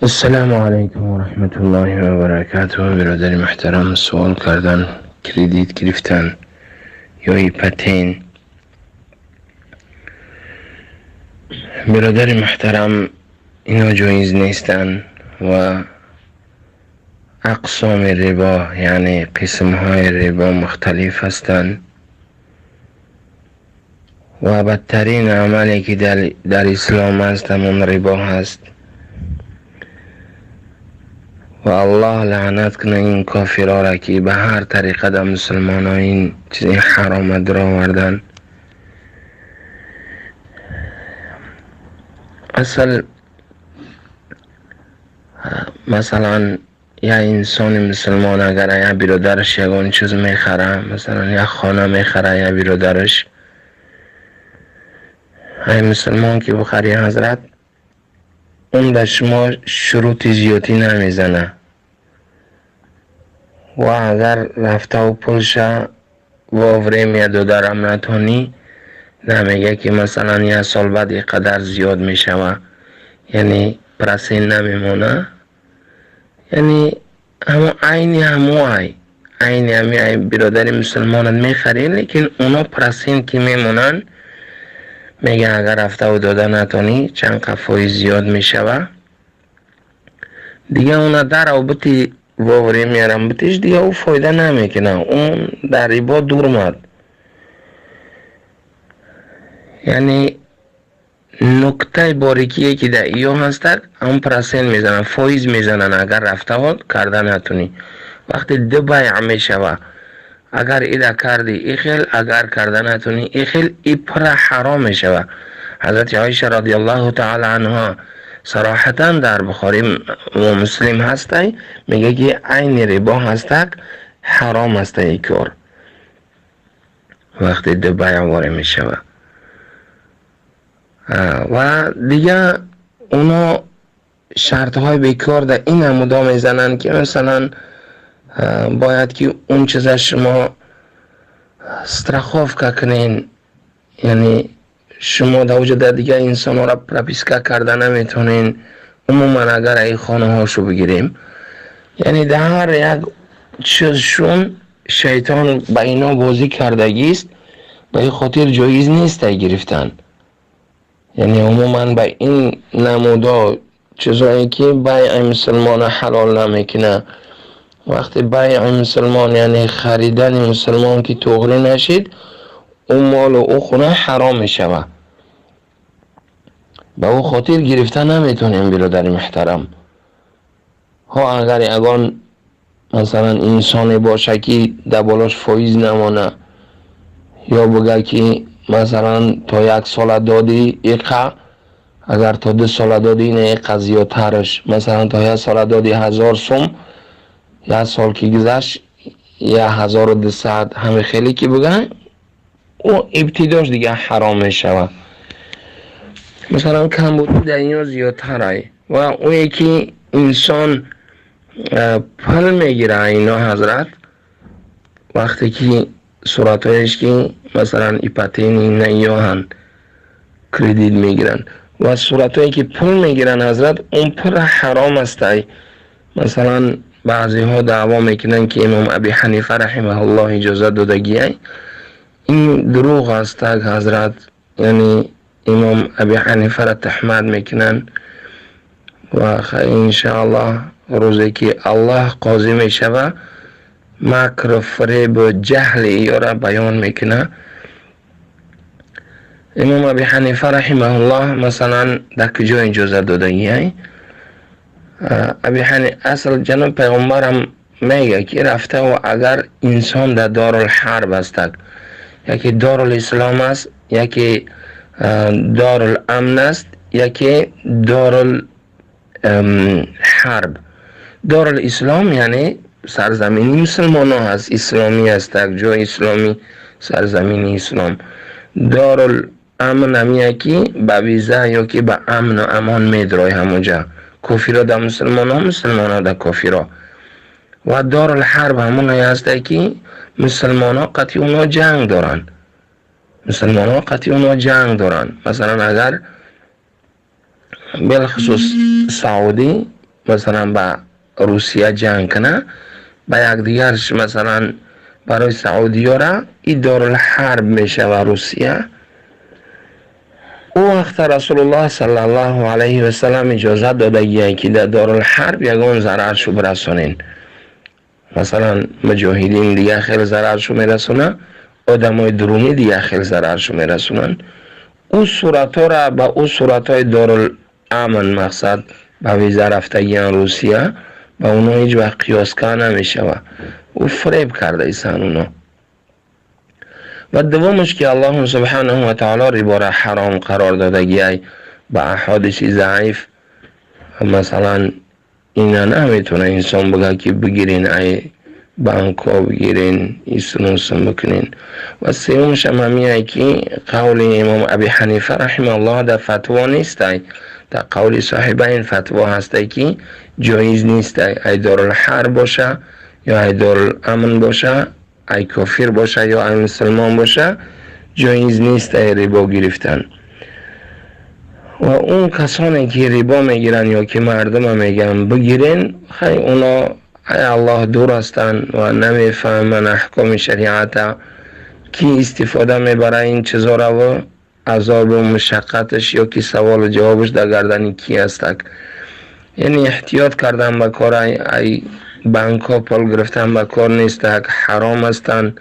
Ассалому алайкум ва раҳматуллоҳи ва баракатуҳ. Бародари муҳтарам суол кардан, кредит гирифтан ё ипатен. Бародари муҳтарам, ино ҷоиз нестанд ва ақсоми рибо, яъне қисмҳои рибо мухталиф ҳастанд ва бадтарин амале ки дар ислом аст, ҳамон рибо ҳаст. Ва Аллоҳ лаънат кунад ин кофирора, ки ба ҳар тариқа дар мусулмонҳо ин чизи ҳарома дароварданд. Асл, масалан, як инсони мусулмон агар як бародараш ягон чиз мехара, масалан, як хона мехара, як бародараш ай мусулмон ки бухари, ҳазрат, он ба шумо шурути зиёдӣ намезана ва агар рафтаву пулша вовремя додарам натонӣ, намега, ки масалан, як сол баъд ин қадар зиёд мешава, яъне процент намемона, яъне ҳамо айни ҳамо ай айни ҳами ай биродари мусулмонат мехарӣ, лекин оно процент ки мемонанд, мегӯян, агар рафтаву дода натонӣ, чанд қа фоиз зиёд мешава. Дига она дарав бити, вовремя рам битиш, дига ӯ фоида намекунад, он дар рибо дурмад. Яъне нуктаи борикие, ки дар иё ҳастак, ҳамон процент мезананд, фоиз мезананд, агар рафтаво карда натонӣ. Вақте ду байъ мешава, агар ида карди и хел, агар карда натонӣ и хел, и пурра ҳаром мешава. Ҳазрати Оиша радиаллоҳу таала анҳо сароҳатан дар Бухорӣ ва Муслим ҳастай, мега, ки айни рибо ҳастак, ҳаром аста и кор, вақте ду байъ воре мешава. Ва дига оно шартҳои бекор дар ин намудо мезананд, ки масалан, бояд ки он чиза шумо страховка кунен, яъне шумо дар оҷа дигар инсонҳоро прописка карда наметонен. Умуман, агар ай хонаҳошо бигирем, яъне дар ҳар як чизшун шайтон ба ино бозӣ кардагист. Ба ин хотир ҷоиз нест ай гирифтан, яъне умуман ба ин намудо чизое, ки байъи мусулмона ҳалол намекунад. Вақте байъи мусулмон, яъне харидани мусулмон, ки туғрӣ нашид, ӯ молу ӯ хона ҳаром мешавад. Ба ӯ хотир гирифта наметонем, бародари муҳтарам. Ҳо, агар ягон, масалан, инсоне боша, ки дар болош фоиз намона ё бигӯяд, ки масалан, то як сола додӣ иқа, агар то 2 сола додӣ, ина иқа зиёдтараш, масалан, то як сола додӣ 1000 сум, як сол ки гузашт, 1200, ҳаме хеле ки бигӯянд, ӯ ибтидош дига ҳаром мешавад. Масалан, камбудӣ дар ино зиёдтарай ва ӯе ки инсон пул мегира ино, ҳазрат, вақте ки суратҳоеш, ки масалан, ипатени на иёҳанд, кредит мегиранд ва суратҳое, ки пул мегиранд, ҳазрат, он пура ҳаром астай. Масалан, баъзеҳо даъво мекунанд, ки имом Аби Ҳанифа раҳимаҳуллоҳ иҷозат додагиай. Ин дурӯғ астак, ҳазрат, яъне имом Аби Ҳанифаро таҳмат мекунанд. Ва иншааллоҳ, рӯзе ки Аллоҳ қозӣ мешава, макру фиребу ҷаҳли иёра баён мекунад. Имом Аби Ҳанифа раҳимаҳуллоҳ, масалан, дар куҷо иҷозат додагиай? Аби асл ҷаноб пайғомбарам мега, ки рафтаву агар инсон дар дорулҳарб астак, яке дорулислом аст, яке доруламн аст, яке дорулҳарб. Дорулислом, яъне сарзамини мусулмонҳо ҳаст, исломӣ астак, ҷои исломӣ, сарзамини ислом. Дорул амн ҳамия, ки ба виза ё ки ба амну амон медрой ҳамонҷа, кофиро дар мусулмонҳо, мусулмонҳо дар кофиро. Ва дорулҳарб ҳамоне ҳасте, ки мусулмонҳо қатъи онҳо ҷанг доранд, мусулмонҳо қатъи онҳо ҷанг доранд. Масалан, агар билхусус Саудӣ. масалан ба Русия ҷанг кунад, ба якдигарш, масалан, барои саудиёра и дорулҳарб мешава Русия. Ӯ вақта Расулуллоҳ саллаллоҳу алайҳи васалам иҷозат додагиян, ки дар дорулҳарб ягон зараршу бирасонен. Масалан, муҷоҳидин дигар хел зараршу мерасона, одамои дурунӣ дигар хел зараршу мерасонанд. Ӯ суратҳоро ба ӯ суратҳои дорул-амн, мақсад, ба виза рафтагиян Русия, ба онҳо ҳеҷ вақт қиёс карда намешавад. Ӯ фиреб кардаисан оно. Ва дуввумаш, ки Аллоҳу субҳанаҳу ва таоло рибора ҳаром қарор додагиай ба аҳодиси заиф. Масалан, ина наметавона инсон бигӯяд, ки бигирен, ай банкҳо бигирен, исунусун бикунен. Ва сеюмашам ҳамиае, ки қавли имом Аби Ҳанифа раҳимааллоҳ дар фатво нестай, дар қавли соҳибайн фатво ҳастай, ки ҷоиз нестай, ай дорулҳарб боша ё ай доруламн боша, ай кофир боша ё ай мусулмон боша, ҷоиз нестай рибо гирифтан. Ва он касоне, ки рибо мегиранд ё ки мардума мегӯянд бигирен, хай, оно ай Аллоҳ дур ҳастанд ва намефаҳманд аҳкоми шариата. Ки истифода мебара ин чизораву азобу мушаққаташ ё ки саволу ҷавобаш дар гардани кӣ ҳастак? Яъне эҳтиёт кардан ба кор, ай банкҳо пул гирифтан ба кор нестак, ҳаром ҳастанд.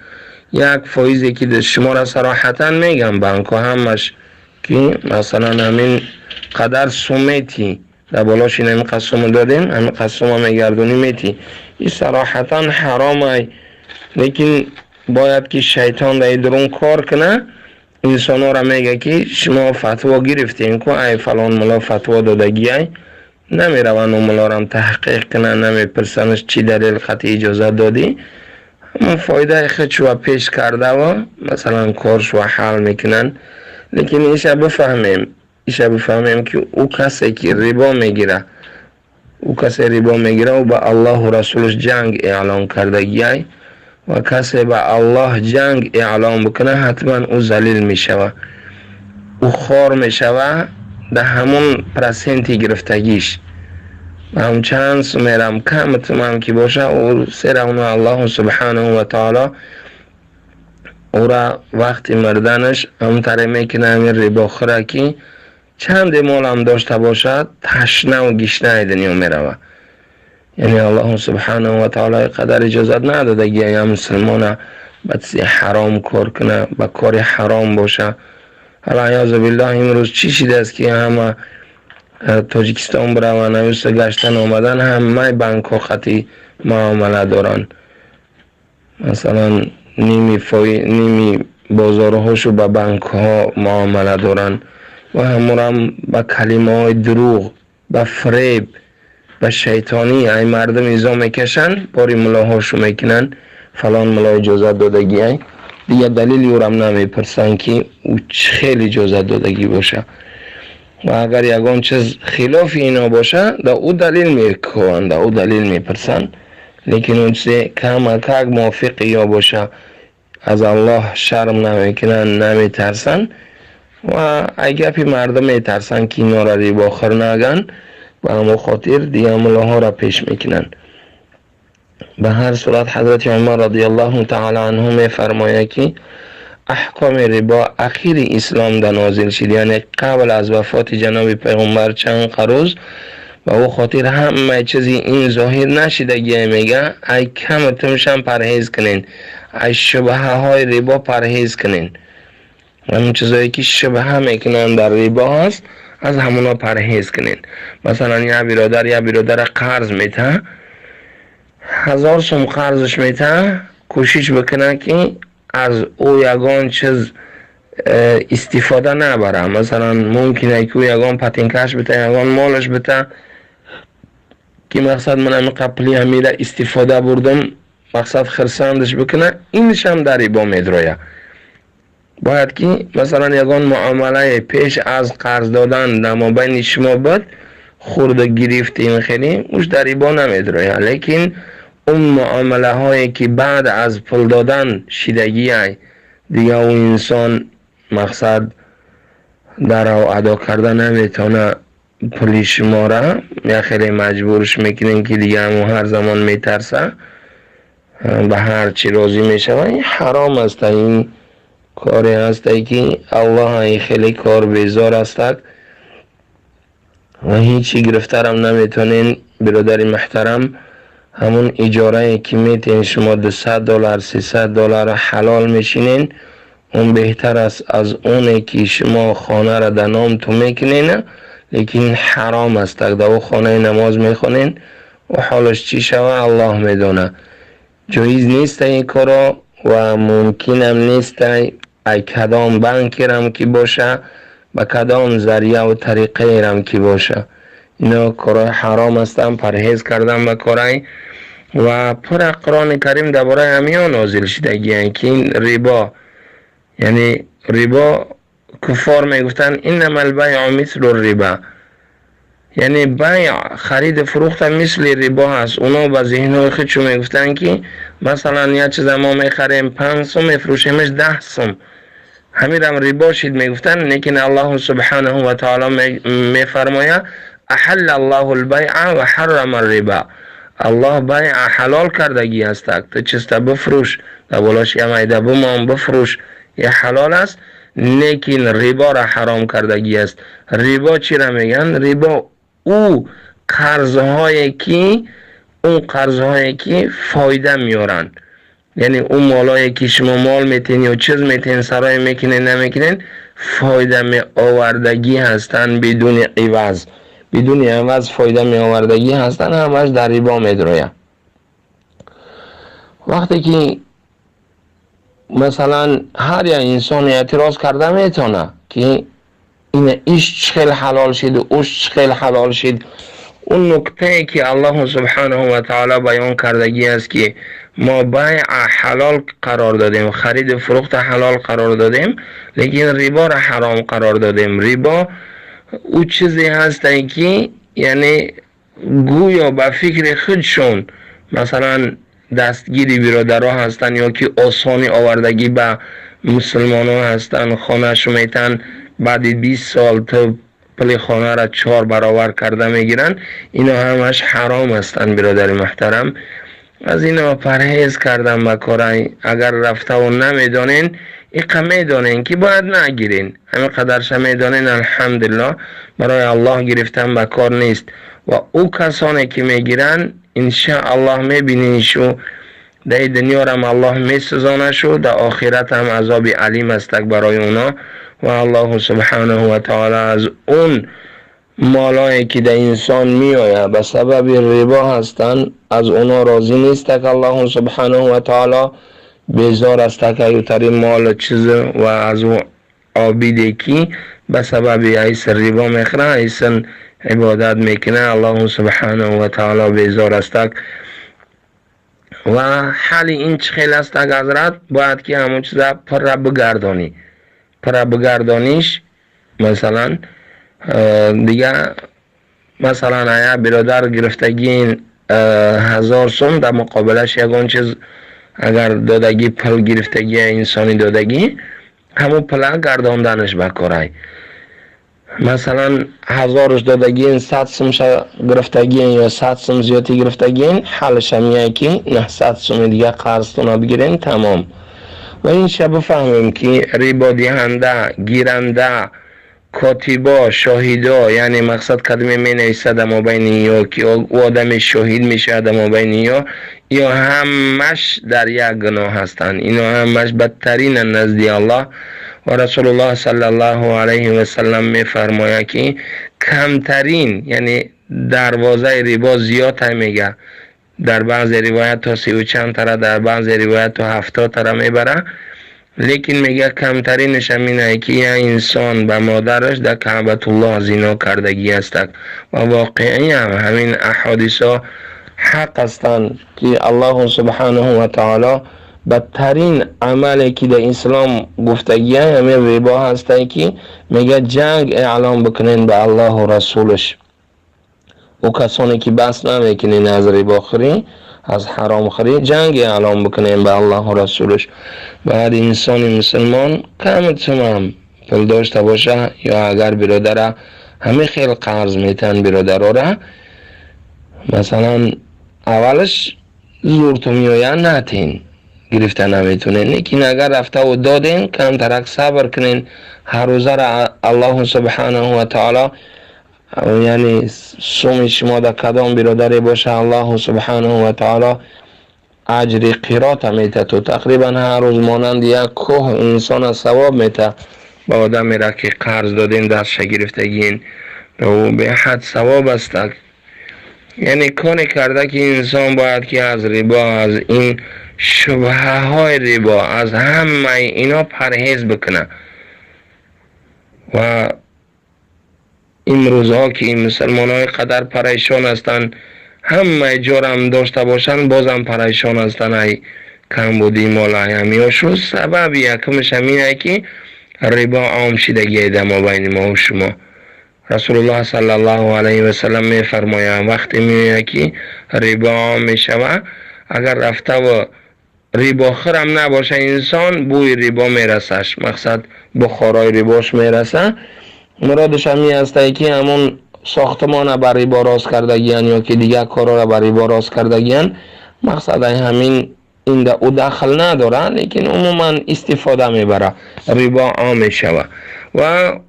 Як фоизе, ки шуморо сароҳатан мегӯям, банкҳо ҳамаш, ки масалан ҳамин қадар сумети дар болош ин ҳамин қад сума додем, ҳамин қад сума мегардонӣ, мети. Ин сароҳатан ҳаромай, лекин бояд ки шайтон дар дурун кор куна. Инсонҳоро мега, ки шумо фатво гирифтем ку, ай фалон мулло фатво додагиай. Намераванд муллорам таҳқиқ кунанд, намепурсанаш, чӣ далел қатъи иҷозат додӣ. Ҳамон фоидаи худшува пеш кардаву, масалан, коршува ҳал мекунанд. Лекин иша бифаҳмем, ки ӯ касе, ки рибо мегира, ӯ касе рибо мегира, ӯ ба Аллоҳу расулаш ҷанг эълон кардагиай. Ва касе ба Аллоҳ ҷанг эълон бикунад, ҳатман ӯ залил мешавад, ӯ хор мешавад. Дар ҳамон проценти гирифтагиш ҳам чанд сумерам камтумам ки боша, ӯ серавну Аллоҳу субҳанаҳу ва таоло ӯра вақти мурданаш ҳамтаре мекунад, ҳамин рибохӯра, ки чанде молам дошта бошад, ташнаву гишнаи дунё меравад. Яъне Аллоҳу субҳанаҳу ва таоло қадар иҷозат надодагия я мусулмона ба чизи ҳаром кор куна, ба кори ҳаром боша. Алаъёзу биллоҳ, имрӯз чӣ шидааст, ки ҳама Тоҷикистон бираванд, аюса гаштан омадан, ҳамаи банкҳо хати муомала доранд. Масалан, ними бозорҳошу ба банкҳо муомала доранд ва ҳамурам ба калимаҳои дурӯғ, ба фиреб, ба шайтонӣ ай мардум изо мекашанд, бори мулоҳошу мекунанд. Фалон муло иҷозат додагиай, дигар далели ӯрам намепурсанд, ки ӯ чӣ хел иҷозат додагӣ боша. Ва агар ягон чиз хилофи ино боша, да ӯ далел мекӯванд, да ӯ далел мепурсанд. Лекин он чизе камакак мувофиқи ё боша, аз Аллоҳ шарм намекунанд, наметарсанд ва ай гапи мардум метарсанд, ки инора рибохӯр наган. Ба ҳамон хотир дигар мулоҳоро пеш мекунанд. Ба ҳар сурат, ҳазрати Умар радиаллоҳу таала анҳу мефармояд, ки аҳкоми рибо ахири ислом да нозил шид, яъне қабл аз вафоти ҷаноби пайғамбар чанд рӯз. Ба ӯ хотир ҳамаи чизи ин зоҳир нашидагие. Мега, ай каму тумшам парҳез кунен, ай шубҳаҳои рибо парҳез кунен. Ҳамин чизое, ки шубҳа мекунанд, дар рибо ҳаст, аз ҳамуно парҳез кунен. Масалан, як биродар як биродара қарз метаҳа, 1000 сум қарзаш метаҳа, кӯшиш бикунад, ки аз ӯ ягон чиз истифода набара. Масалан, мумкине, ки ӯ ягон патинкаш бита, ягон молаш бита, ки мақсад, ман ҳамин пули ҳамира истифода бурдум, мақсад, хирсандаш бикуна. Иншам дар рибо медроя. Бояд ки, масалан, ягон муомалае пеш аз қарз додан дар мобайни шумо буд, хурда гирифти, ин хеле уш дар рибо намедроя. Лекин он муомалаҳое, ки баъд аз пул додан шидагиай, дигар ӯ инсон, мақсад, дар адо карда наметавона. Пули шумора я хеле маҷбурш мекунем, ки дига ҳамун ҳар замон метарса, ба ҳар чӣ розӣ мешава. Ин ҳаром аст. Ин коре ҳасте, ки Аллоҳ ин хеле кор безор астак ва ҳечи гирифтарам наметонен. Биродари муҳтарам, ҳамун иҷорае ки метен шумо $200, $300 ҳалол мешинен, он беҳтар аст аз оне ки шумо хонаро дар номтон мекунен, лекин ҳаром аст. Дар ӯ хонаи намоз мехонен ва ҳолаш чӣ шава, Аллоҳ медона. Ҷоиз нест ин коро ва мумкинам нест, ай кадом банкерам ки боша, ба кадом зарияву тариқаерам ки боша. Ино корҳои ҳаром ҳастанд, парҳез кардан ба корай. Ва пура Қуръони Карим дар бораи ҳамиҳо нозил шудагиянд, ки ин рибо, яъне рибо, куффор мегуфтанд: «Иннама албайъу мислу риба», яъне байъ, хариду фурӯхта мисли рибо ҳаст. Оно ба зеҳнҳои худшон мегуфтанд, ки масалан як чиза мо мехарем 5 сум, мефурӯшемаш 10 сум, ҳамирам рибо шид, мегуфтанд. Лекин Аллоҳу субҳанаҳу ва таоло мефармояд: «Аҳалла Аллоҳу лбайъа ва ҳаррама риба». Аллоҳ байъа ҳалол кардагӣ ҳастак. Ту чиста бифурӯш, дар болош ямайда бимон, бифурӯш, я ҳалол аст, лекин риборо ҳаром кардагӣ аст. Рибо чиро мегӯянд? Рибо ӯ қарзҳое ки фоида меоранд, яъне ӯ молое ки шумо мол метен ё чиз метен, сарое мекунен, намекунен, фоида меовардагӣ ҳастанд, бидуни иваз, бидуни иваз фоида меовардагӣ ҳастанд, ҳамаш дар рибо медрояд. Вақте ки масалан ҳар як инсон эътироз карда метавонад, ки ин иш чӣ хел ҳалол шид, уш чӣ хел ҳалол шид, он нуктае ки Аллоҳу субҳанаҳу ва таоло баён кардагӣ аст, ки мо байъа ҳалол қарор додем, хариду фурӯхта ҳалол қарор додем, лекин риборо ҳаром қарор додем. Рибо ӯ чизе ҳасте, ки яъне гӯё ба фикри худшон масалан дастгири биродаро ҳастанд ё ки осонӣ овардагӣ ба мусулмонон ҳастанд. Хонаашо метаҳанд, баъди 20 сол ту пули хонаро чор баробар карда мегиранд. Ино ҳамаш ҳаром ҳастанд. Биродари муҳтарам, аз ино парҳез кардан ба корай. Агар рафтаву намедонен, иқа медонен, ки бояд нагирен, ҳамин қадарша медонен, алҳамдулиллоҳ. Барои Аллоҳ гирифтан ба кор нест. Ва ӯ касоне ки мегиранд, иншааллоҳ мебинен, дар дунёрам Аллоҳ месӯзонашу, дар охиратам азоби алим астак барои оно. Ва Аллоҳу субҳанаҳу ва таоло аз он молое ки дар инсон меояд ба сабаби рибо ҳастанд, аз оно розӣ нестак. Аллоҳу субҳанаҳу ва таоло безор астак аютари молу чиз ва аз ӯ обиде ки ба сабаби айс рибо мехӯрад, айсан ибодат мекунад, Аллоҳу субҳанаҳу ва таоло безор астак. Ва ҳалли ин чӣ хел астак, ҳазрат? Бояд ки ҳамон чиза пурра бигардонӣ. Пурра бигардониш, масалан дига масалан ая биродар гирифтагиин 1000 сум, дар муқобилаш ягон чиз агар додагӣ, пул гирифтагӣ, инсонӣ додагӣ, ҳамон пула гардонданаш ба корай. Масалан, ҳазоруш додагиин, 100 сумша гирифтагиин ё 100 сум зиёдӣ гирифтагиин, ҳаллаша меяй, ки 900 суми дига қарзтона бигирен, тамом. Ва инша бифаҳмем, ки рибодиҳанда, гиранда, котибо, шоҳидо, яъне мақсад кадоме менависад дар мобайни ё ки ӯ одаме шоҳид мешавад дар мобайни ё ҳамаш дар як гуноҳ ҳастанд. Ино ҳамаш бадтаринанд назди Аллоҳ. Ва Расулуллоҳ саллаллоҳу алайҳи васалам мефармояд, ки камтарин, яъне дарвозаи рибо зиёдтай мега, дар баъзе ривоят то сиву чанд тара, дар баъзе ривоят то 70 тара мебара, лекин мега, камтаринаш ҳаминае, ки як инсон ба модараш дар Каъбатуллоҳ зино кардагӣ ҳастак. Ва воқеиам ҳамин аҳодисо ҳақ ҳастанд, ки Аллоҳу субҳанаҳу ва таоло бадтарин амале ки дар ислом гуфтагия ҳамин рибо ҳастае, ки мега, ҷанг эълон бикунен ба Аллоҳу расулаш. Ӯ касоне ки бас намекунен аз рибохӯрӣ, аз ҳаромхӯрӣ, ҷанг эълон бикунем ба Аллоҳу расулаш. Бояд инсони мусулмон кам тумам пул дошта боша ё агар биродара Ҳамин хел қарз метаҳанд биродарора. Масалан, аввалаш зурту меоянд, натен, гирифта наметонед, лекин агар рафтаву доден, камтарак сабр кунен. Ҳаррӯзара Аллоҳу субҳанаҳу ва таоло, яъне суми шумо дар кадом биродаре боша, Аллоҳу субҳанаҳу ва таоло аҷри қирота метату тақрибан ҳар рӯз монанди як кӯҳ инсона савоб мета. Ба одамеро ки қарз додем, дастша гирифтагиен, ба ӯ беҳад савоб аст. Яъне коре карда ки инсон бояд ки аз рибо, аз ин шубҳаҳои рибо, аз ҳамаи ино парҳез бикунад. Ва имрӯзҳо ки мусалмонҳои қадар парешон ҳастанд, ҳамаи ҷорам дошта бошанд, бозам парешон ҳастанд ай камбудии мол, ай ҳамиёшу. Сабаби якумаш ҳамине ки рибо ом шидагие дар мобайни мову шумо. Расулуллоҳ саллаллоҳу алайҳи васалам мефармоянд: вақте меояд ки рибо ом мешавад, агар рафтаву рибохӯрам набоша инсон, бӯи рибо мерасаш, мақсад, бухорои рибош мераса. Муродаш ҳамин ҳастае ки ҳамон сохтмона ба рибо рост кардагиян ё ки дигар корҳоро ба рибо рост кардагиян. Мақсад ай ҳамин инда ӯ дахл надорад, лекин умуман истифода мебарад, рибо ом мешавад. Ва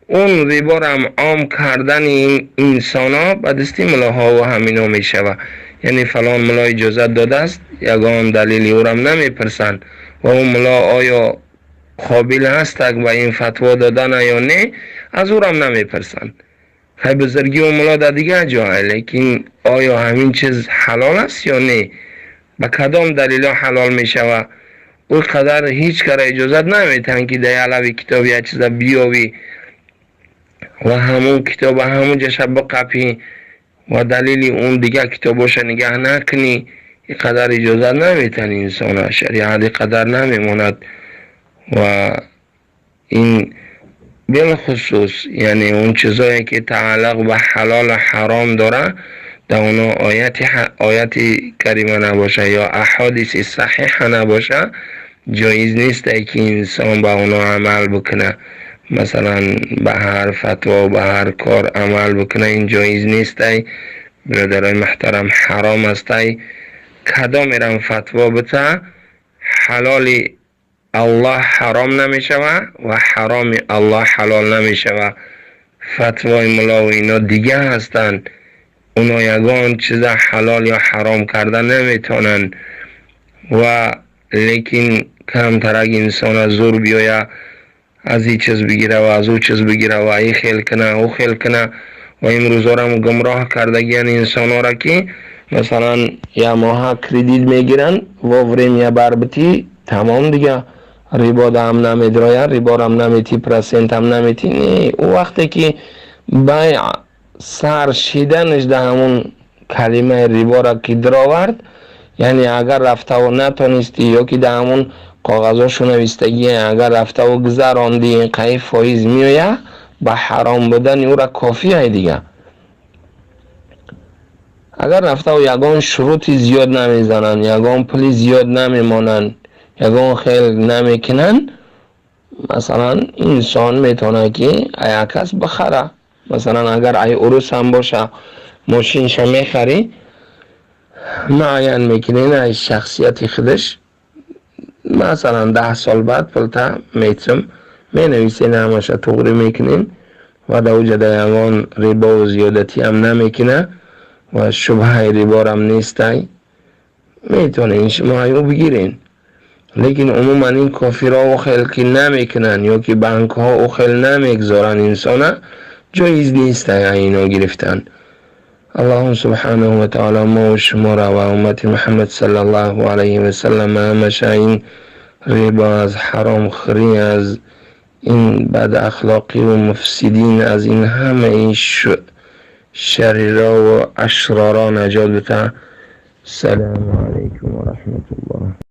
он риборам ом кардани ин инсонҳо ба дасти мулоҳову ҳамино мешавад. Яъне фалон муло иҷозат додааст, ягон далели ӯрам намепурсанд. Ва ӯ муло оё қобил ҳастак ба ин фатво додана ё не, аз ӯрам намепурсанд. Хай, бузургии ӯ муло дар дигар ҷое, лекин оё ҳамин чиз ҳалол аст ё не, ба кадом далелҳо ҳалол мешавад, ӯ қадар ҳеҷ кара иҷозат наметаҳанд ки дар алави китоб як чиза биёвӣ ва ҳамун китоба ҳамун ҷаша биқапӣ ва далели он дигар китобоша нигаҳ накунӣ. Ин қадар иҷозат наметаҳанд инсона, шариат ин қадар намемонад. Ва ин билхусус, яъне он чизое ки тааллуқ ба ҳалолу ҳаром дорад, дар оно ояти карима набоша ё аҳодиси саҳиҳа набоша, ҷоиз несте ки инсон ба оно амал бикунад. Масалан, ба ҳар фатво, ба ҳар кор амал бикунад, ин ҷоиз нестай, бародарои муҳтарам, ҳаром астай. Кадомерам фатво бита, ҳалоли Аллоҳ ҳаром намешавад ва ҳароми Аллоҳ ҳалол намешавад. Фатвои мулову ино дига ҳастанд, оно ягон чиза ҳалол ё ҳаром карда наметавонанд. Ва лекин камтарак инсона зур биёя, аз ин чиз бигира ва аз ӯ чиз бигира ва ин хел куна, ӯ хел куна. Ва имрӯзорам гумроҳ кардагиян инсонҳоро, ки масалан як моҳа кредит мегиранд, вовремя барбитӣ, тамом, дига рибодаам намедрояд, риборам наметӣ, процентам наметӣ. Не, ӯ вақте ки байъ сар шиданаш да ҳамун калимаи рибора ки дировард, яъне агар рафтаву натонистӣ ё ки дар ҳамун коғазошо навистагӣ, агар рафтаву гузарондӣ, қаи фоиз меояд, ба ҳаром будани ӯра кофиай дига. Агар рафтаву ягон шурути зиёд намезананд, ягон пули зиёд намемонанд, ягон хел намекунанд, масалан, инсон метавонад ки як кас бихара. Масалан, агар ай урус ҳам боша, мошинша мехарӣ, муайян мекунед ай шахсияти худаш, масалан, 10 сол баъд пулта метум, менависен, ҳамаша туғрӣ мекунем ва дар уҷада ягон рибову зиёдатиам намекуна ва шубҳаи риборам нестай, метавонед шумо аю бигирен. Лекин умуман ин кофирҳо ӯ хел ки намекунанд ё ки банкҳо ӯ хел намегзоранд инсона, ҷоиз нест ино гирифтан. Аллоҳу субҳанаҳу ва таоло мову шуморо ва уммати Муҳаммад саллаллоҳу алайҳи васалам ҳамаша ин рибо, аз ҳаромхӯрӣ, аз ин бадахлоқиву муфсидин, аз ин ҳамаи шарирову ашроро наҷот бита. Салому алайкум ва раҳматуллоҳ.